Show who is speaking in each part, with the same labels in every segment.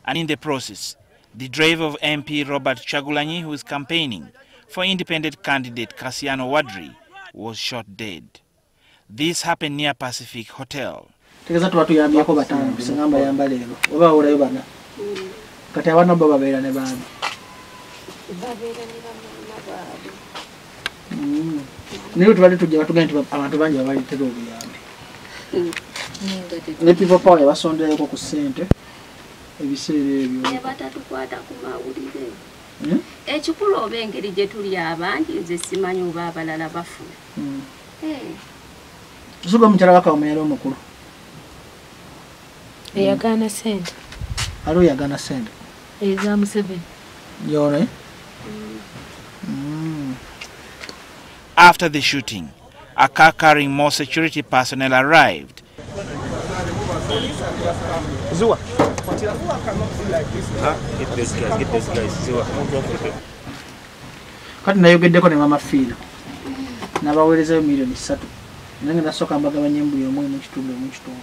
Speaker 1: And in the process, the driver of MP Robert Kyagulanyi, who is campaigning for independent candidate Kassiano Wadri, was shot dead. This happened near Pacific Hotel.
Speaker 2: Tegeza tubatuyambyeko bataano singa mbayamba leero oba wawulayo bana kati abaana bo babeera ne baani
Speaker 3: babeera ne bamaama baabwe.
Speaker 2: Naye tubadde tujja batugambye nti abantu bangi babaleetera obuyambi ne People Power yabasonderayoko ku ssente ebiseera ebyo
Speaker 3: ne batatukwata ku mawulire. Ekikulu oba engeri gye tuli abangi nze simanyi oba abalala bafuna.
Speaker 2: Suga omukyala wakawo yali omukulu
Speaker 4: eyagaana ssente.
Speaker 2: Aliwo yagaana ssente
Speaker 4: eza Museveni
Speaker 2: yono.
Speaker 1: After the shooting, a car carrying more security personnel arrived.
Speaker 5: Zua. Get these guys, get these guys. Zua.
Speaker 2: Kati nayogeddeko ne Mama Fiina n'abaweerezayo 3 million naye nga nasooka mbagabanya embuli omu mu kitundu omu kitundu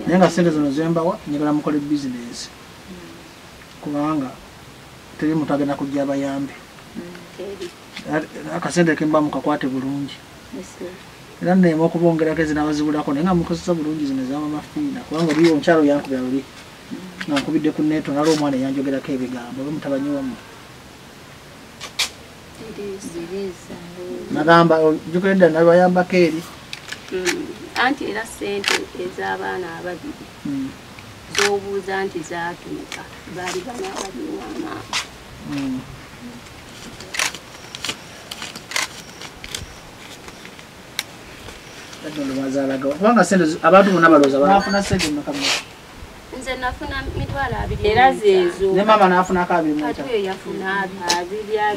Speaker 2: naye nga ssente zino zembawa njagala mukole bizinensi kubanga teri muntu agenda kujja abayambe. Akasente kemba mukakwate bulungi era neema okubongerako ezinabazibulako naye nga mukozesa bulungi zino eza Mama Fiina kubanga oli omukyalo yankubira luli nga nkubidde ku neeto naliwo omwana eyanjogerako ebigambo oba mutabanyi wammwe nagamba ojjukira edda nabayambako eri.
Speaker 3: Anti era ssente ez'abaana ababiri z'obuuza nti zaatuuka baali bana ababiri wa maama.
Speaker 2: Kubanga ssente abantu bonna balowooza bafuna ssente mmeka mmeka?
Speaker 3: Nze nafuna 20,000
Speaker 6: era zeezo
Speaker 2: ne maama n'afunako 25.
Speaker 3: Kati oyo yafuna 22.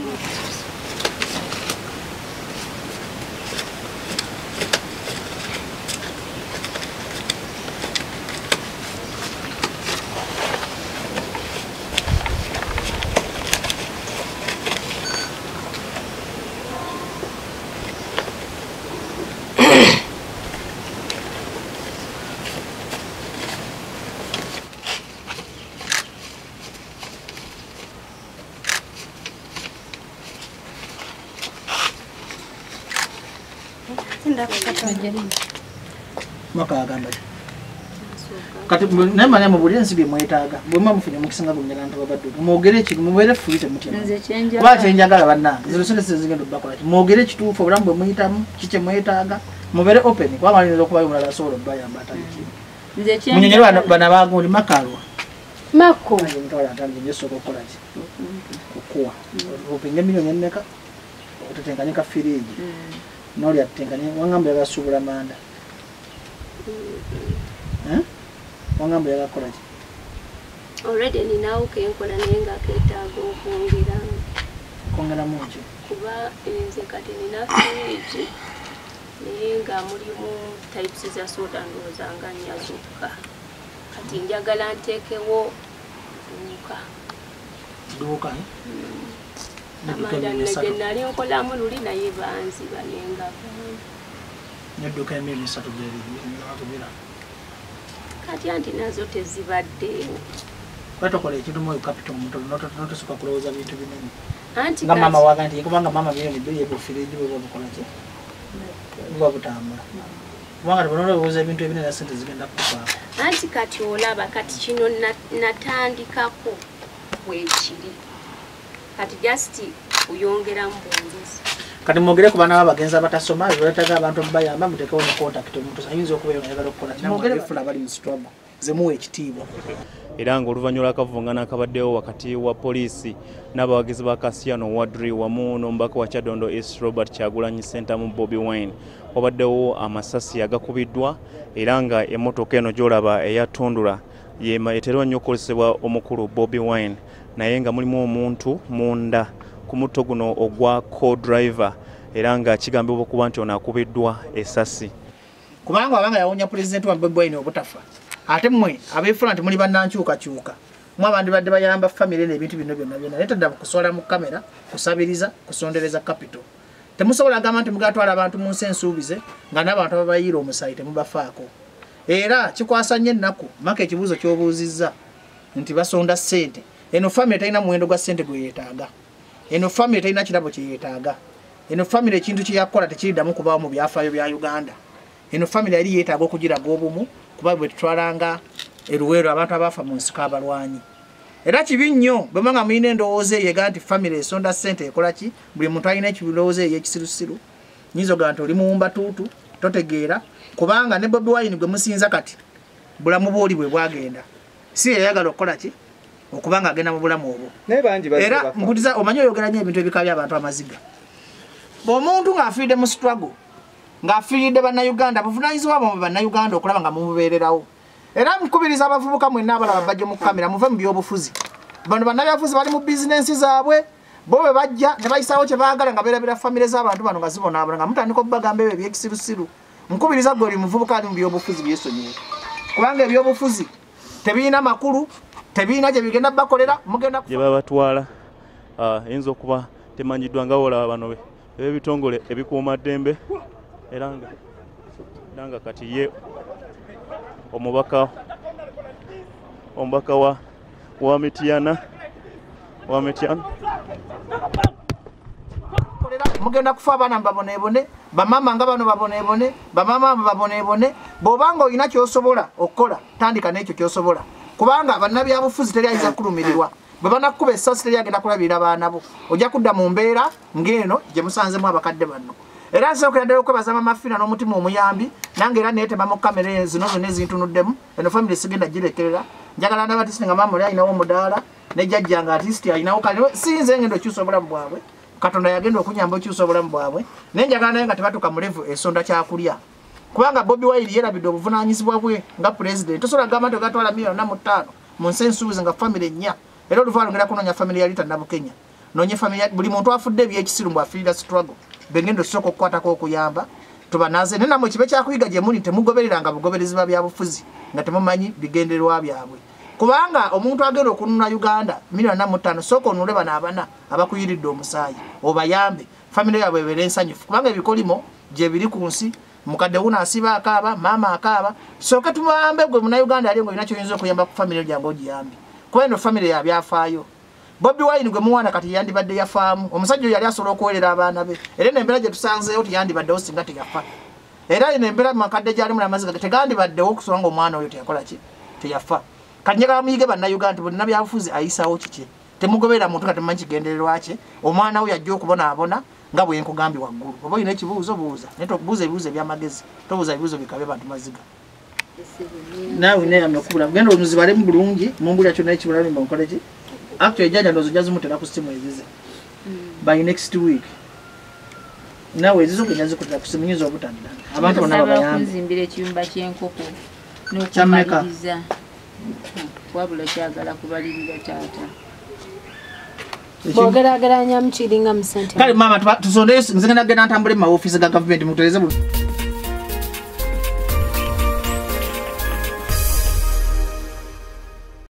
Speaker 2: Maka agamba kati naye manya mubulire ensi bye mwetaaga bwe muba mufunye omukisa nga gwe abantu babadde mwogere ekintu mubeere free temutya. Kuba kyenjagala bannange zino ssente zigenda obbakola ki mwogere ekituufu obulamu bwe muyitamu ki kye mwetaaga mubeere open kuba ayinza okubayo omulala asobola obbayamba atali kintu. Munyonyole bano abagundi makalwa
Speaker 4: Mako
Speaker 2: emitwalo 5 gyesooka okukola ki okuwa opinge miliyoni emmeka otetenkanye ka firiigi n'oli atetenkanye wangamba yagasuubula manda. Wangamba yagakola ki?
Speaker 3: Already ninawo kenkola naye nga keetaaga okwongeramu.
Speaker 2: Kwongeramu ki?
Speaker 3: Kuba nze kati nina firiigi naye nga mulimu types za soda ndowooza nga nnya zokka. Kati njagala nteekewo dduuka.
Speaker 2: Dduuka?
Speaker 3: Amanda gye nali nkolamu luli naye banziba nengavaamu.
Speaker 2: N'edduuka ya 3 million gyebira.
Speaker 3: Kati anti nazo tezibaddeewo.
Speaker 2: Lwaki tokola ekintu mu capital omutono n'otosooka kulowooza bintu binene?
Speaker 3: Anti
Speaker 2: nga maama waga nti kubanga maama 2 million ye bufiriji bwe bukola ki? Buba butambula. Kubanga tebonalowooza ebintu ebinene na ssente zigenda kukufaako.
Speaker 3: Anti kati olaba kati kino natandikako weekiri. Kati just oyongeramu bwongezi.
Speaker 2: Kati mwogere ku baana b'abagenzi abatasoma beetaaga abantu ababayamba muteekewo ne contact omuntu ayinza okubeera nga ayagala okukola kino. Mwogere fula abali mu struggle ze muwa ekitiibwa.
Speaker 7: Era ng'oluvannyuma lw'akavuvungano akabaddewo wakati wa poliisi n'abawagizi ba Kassiano Wadri wamu n'omubaka wa Kyadondo East Robert Kyagulanyi Ssentamu Bobi Wine wabaddewo amasasi agakubiddwa era nga emmotoka eno gy'olaba eyatundula eterwa nnyo okukozesebwa omukulu Bobi Wine naye nga mulimu omuntu munda ku mutto guno ogwa co-driver era nga kigambibwa okuba nti ono akubiddwa essasi.
Speaker 2: Kubanga abanga yawonya pulezidenti wa Bobi Wine obutafa ate mmwe abeefula nti muli bannankyukakyuka mwe abandi badde bayamba famire n'ebintu bino byonna byonna naye tadda kuswala mu kamera kusabiriza kusondereza capital. Temusobola gamba nti mugatwala abantu mu nsi ensuubize nga n'abantu ababayiira omusaayi temubafaako. Era kikwasa nnyo ennaku maka ekibuuzo ky'obuuzizza nti basonda ssente. Eno family talina muwendo gwa ssente gwe yeetaaga. Eno family talina kirabo kye yeetaaga. Eno family ekintu kye yakola tekiriddamu kubaawo mu byafaayo bya Uganda. Eno family yali yeetaaga okugiraga obumu kuba bwe tutwalanga eruweero abantu abafa mu nsiko abalwanyi. Era kibi nnyo bwe muba nga mulina endowooza eyo ega nti family esonda ssente ekola ki, buli muntu alina ekirowoozo eyo ekisirusiru. Nyinza ogamba nti oli muwumbatuutu totegeera, kubanga ne Bobi Wine gwe musinza kati bulamu bw'oli bwe bwagenda. Si yayagala okukola ki okubanga agenda mu bulamu obwo. Era nkuliza omanyi oyogera nnyo ebintu ebikabya abantu amaziga. Bw'omuntu ng'afiiridde mu struggle, ng'afiiridde bannayuganda, buvunaanyizibwa bwammwe bannayuganda okulaba nga mumubeererawo. Era nkubiriza abavubuka mwenna abalaba bajje mu kamera muve mu byobufuzi. Bano bannabyabufuzi bali mu bizinensi zaabwe, bo bwe bajja ne bayisaawo kye baagala nga beerabira famire z'abantu bano nga zibonaabona nga mutandika okubagamba ebyo ebyekisirusiru. Nkubiriza gwe oli muvubuka ali mu byobufuzi byesonyiwe. Kubanga ebyobufuzi tebirina makulu, tebirina gye bigenda bakolera, mugenda
Speaker 7: gye babatwala. Eyinza okuba temanyiddwa nga wolaba bano ebitongole ebikuumaddembe era nga kati ye omubaka wa Mityana
Speaker 2: mugenda kufa abaana baboneebone, bamama nga bano baboneebone, bamama baboneebone. Bw'obanga olina ky'osobola okukola, tandika n'ekyo ky'osobola. Kubanga bannabyabufuzi teri ayinza kulumirirwa. Bwe banakukuba essasi teri agenda kulabirira baana bo. Ojja kudda mu mbeera ng'eno gye musanzemu abakadde banno. Era nsookera ddala okwebaza Mama Fina n'omutima omuyambi, nange era neetema mu kamera zino zonna ezintunuddemu. Eno family sigenda girekerera. Njagala ndaba artist nga maama oli alinawo omudaala, ne jjajja nga artist alinawo kale sinze ngenda okyusa obulamu bwabwe. Katonda yagenda okunyamba okyusa obulamu bwabwe. Naye njagala naye nga tebatuuka mu level esonda kyakulya. Kubanga Bobi Wine yeerabidde obuvunaanyizibwa bwe nga pulezidenti. Tosobola kugamba nti ogatwala 405 mu nsi ensuubuzi nga famire nnya. Era oluva lugenda kunoonya famire ya Rita Nabukenya. Noonye famire buli muntu afudde ebyekisiru mbu afiirira struggle. Bengendo soko okukwatako okuyamba tubanaze. Naye nammwe kibe kyakuyiga gye muli temugobereranga bugoberezi ba byabufuzi nga temumanyi bigendererwa byabwe. Kubanga omuntu agenda okununula Uganda 405 sooka onunule bano abana abakuyiridde omusaayi obayambe famire yaabwe ebeere ensanyufu. Kubanga ebikolimo gye biri ku nsi, mukadde wuno asiba akaaba, maama akaaba. Sooka tumuyambe gwe munnayuganda ali ng'olina ky'oyinza okuyamba ku famire gyange ogiyambe. Kuba eno famire ya byafaayo. Bobi Wine gwe muwana kati yandibadde yafaamu. Omusajja oyo yali asobola okuweerera abaana be. Era eno embeera gye tusanzeewo teyandibaddewo singa teyafa. Era eno embeera makadde gy'alimu n'amaziga tegandibaddewo okusanga ng'omwana oyo teyakola ki? Teyafa. Kati njagala muyige bannayuganda nti buli munnabyabufuzi ayisaawo kiki. Temugoberera muntu nga temumanyi kigendererwa kye. Omwana we yajja okubonaabona nga bwe nkugambye waggulu. Oba olina ekibuuzo buuza. Naye tobuuza ebibuuzo eby'amagezi. Tobuuza ebibuuzo bikabya bantu maziga. Naawe neyamye okubula. Genda omuzibalemu bulungi, mumbulira kyonna ekibulamu nkole ki? Actually, jjajja ndowooza ojja zimutera ku ssimu ezize. By next week. Naawe ezizo gwe zikutera ku ssimu nyinza obutadda. Abantu bonna babayambe.
Speaker 6: Kunzimbira ekiyumba ky'enkoko n'okumaliriza. Wabula kyagala kubalirira taata.
Speaker 4: Bw'ogeraageranya mu kiringa mu ssente.
Speaker 2: Kale maama tusonde nze ngenda ntambule mu maofiisi ga gavumenti mutereze.